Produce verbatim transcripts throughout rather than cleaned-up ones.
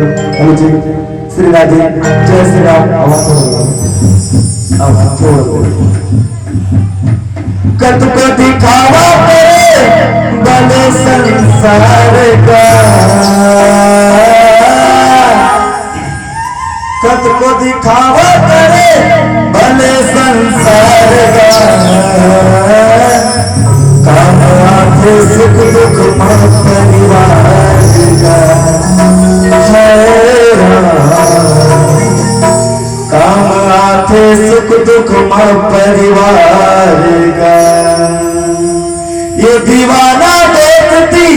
Hello जी, श्री राधे, जय श्री राम। आवाज थोड़ा, आवाज थोड़ा। कतको दिखावा करे भले संसार का, कतको दिखावा करे भले संसार का, काम आथे सुख दुख मा परिवार का। हे राम, काम आथे सुख दुख मा परिवार का। ये दीवाना दोस्ती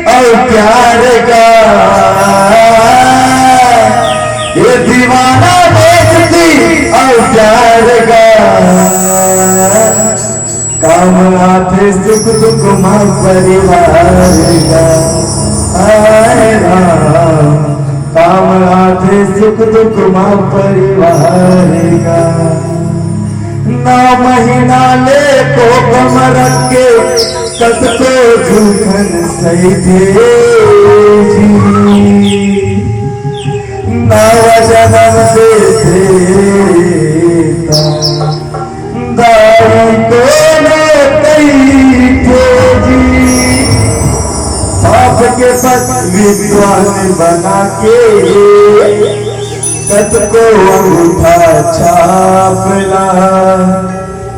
अउ प्यार का, ये दीवाना दोस्ती अउ प्यार का, काम आथे सुख दुख मा परिवार का। हाय राम, काम आथे सुख दुख मा परिवार का। नौ महीना ले कोख म रख के कतको दुखन सहिथे जी, नवा जनम देथे ता दाई कोनो कहिथे जी। बाप के पद विद्वान बना के कतको अंगूठा छाप ला,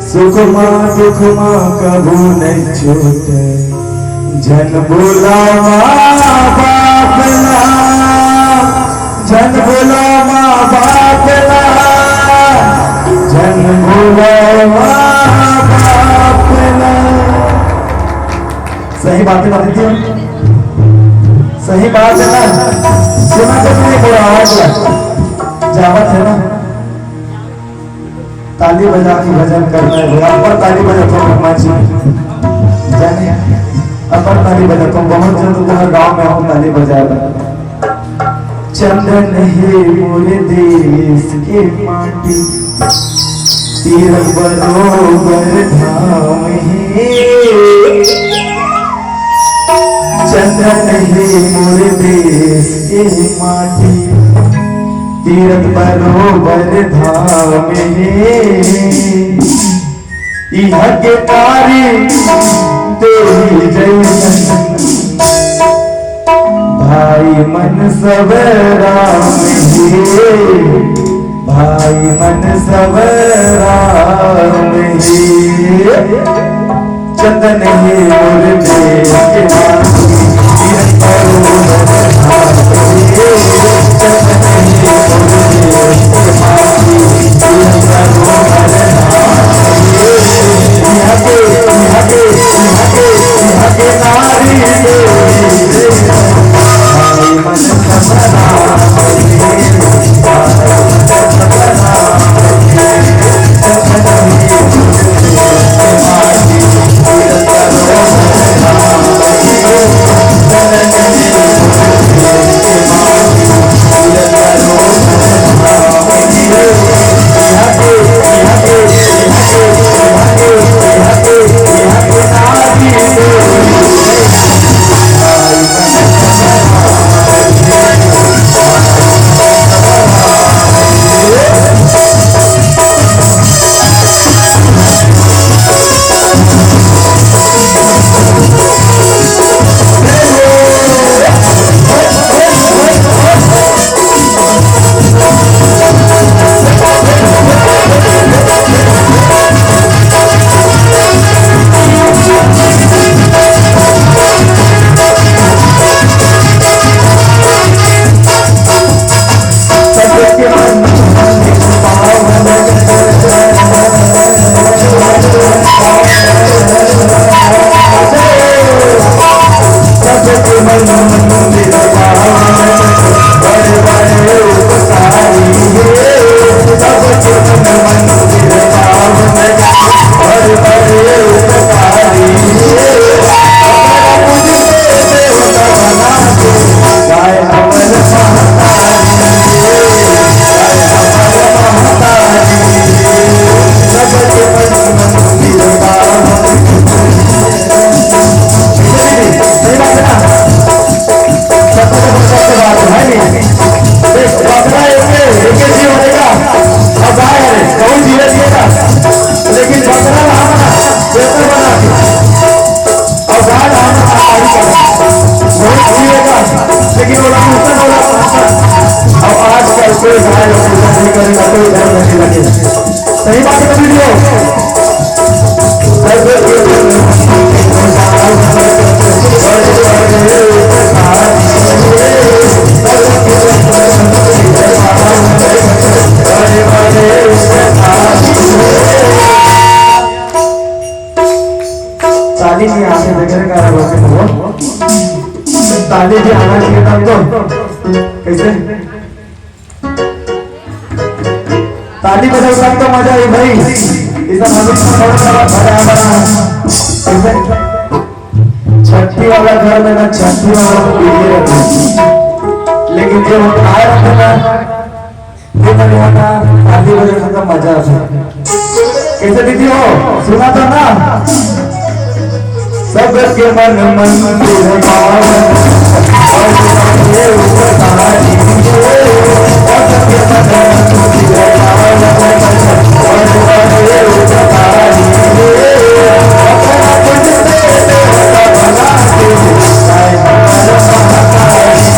सुख मा दुख मा कभू नहीं छूटे। झन भुला माँ बाप ला, झन भुला माँ बाप ला, झन भुला माँ बाप ला। सही बात हे ना दीदी? सही बात हे ना? सुना तो नहीं, थोड़ा आवाज ला। जावत हे ना? ताली बजा के भजन करना हे भैया। अब्बड़ ताली बजाथव हनुमान जी। जाने, अब्बड़ ताली बजाथव। बहुत जन तो तुम्हारे गांव में हो ताली बजाए बर। चंदन हे मोर देश के माटी, तीरथ बरोबर धाम हे। चंदन हे मोर देश के माटी, तीरथ बरोबर धाम हे। इहाँ के नारी तेरी जैसन, भाई मन सब राम हे, भाई मन सब राम हे। चंदन हे मोर देश के माटी, तीरथ बरोबर धाम हे। चंदन हे मोर देश के माटी, तीरथ बरोबर धाम हे। इहाँ के, इहाँ के, इहाँ के, इहाँ के नारी तेरी जैसन, भाई मन सब राम हे। सही बात है, वीडियो। ताली नहीं आते, देख रहे हैं, ताली भी आना चाहिए था हमको। कैसे? ताली बजाओ, सबका मजा आई भाई। इधर हमेशा बड़ा बड़ा बड़ा बड़ा। ठीक है? छठी वाला घर में ना छठी वाला को पीछे रखो। लेकिन जो हम आए रखे ना, ये तो नहीं होता, ताली बजाने का मजा आता है। कैसे दीदी हो? सुना था ना? सबके मन मंदिर पावन, और सबके उपकारी, और सबके मन मंदिर पावन, और सबके उपकारी। अपना कुंड से देवता बना के, आए हमारा महाकाली।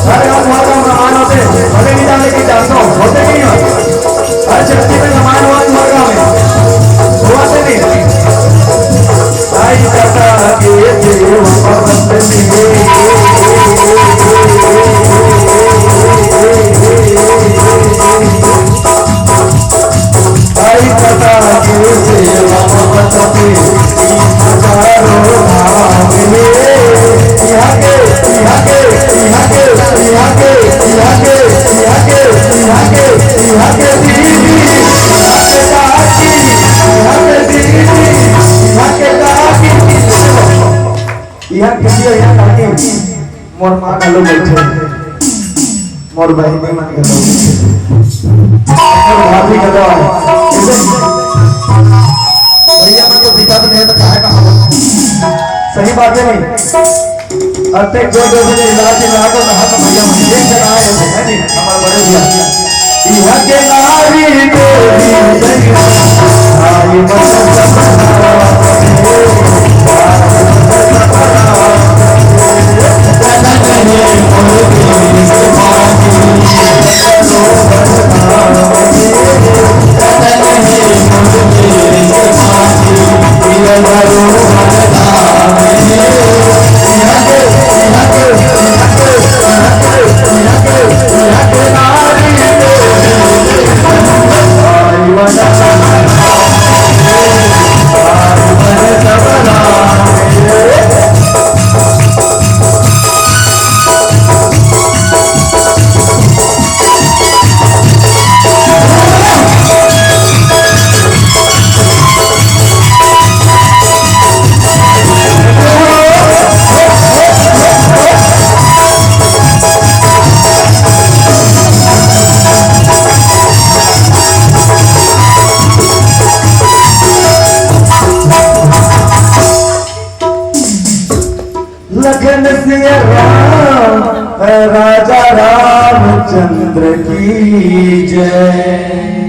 हर गांव, हर गांव रामायण होते, भले नहीं जाने की जानता हूँ, होते नहीं हो। हर छट्ठी में रामायण हुआ तुम्हारे गांव में, हुआ से नहीं? आई कथा के देव भगवती। आई कथा के देव भगवती। हजारों धाम में यहाँ के, यहाँ के, यहाँ के, यहाँ के, यहाँ के, यहाँ के, यहाँ के, यहाँ के दीदी, यहाँ के काकी, यहाँ के दीदी, यहाँ के काकी, यहाँ के दीदी, यहाँ काकी, मोर माँ घलो बैठे। मोर बहिनी मन के लोग। मोर भाभी के लोग। भैया मन तो पिता तो नहीं तो काहे का? सही बात है नहीं? अतेक जोर जोर से इलाज लागो ना, हाथ भैया, एक जना आए होते हैं नहीं, हमारे बड़े भैया। इहाँ के नारी देवी दैया, आई मत सपना। लखन सिया राम, राजा रामचंद्र की जय।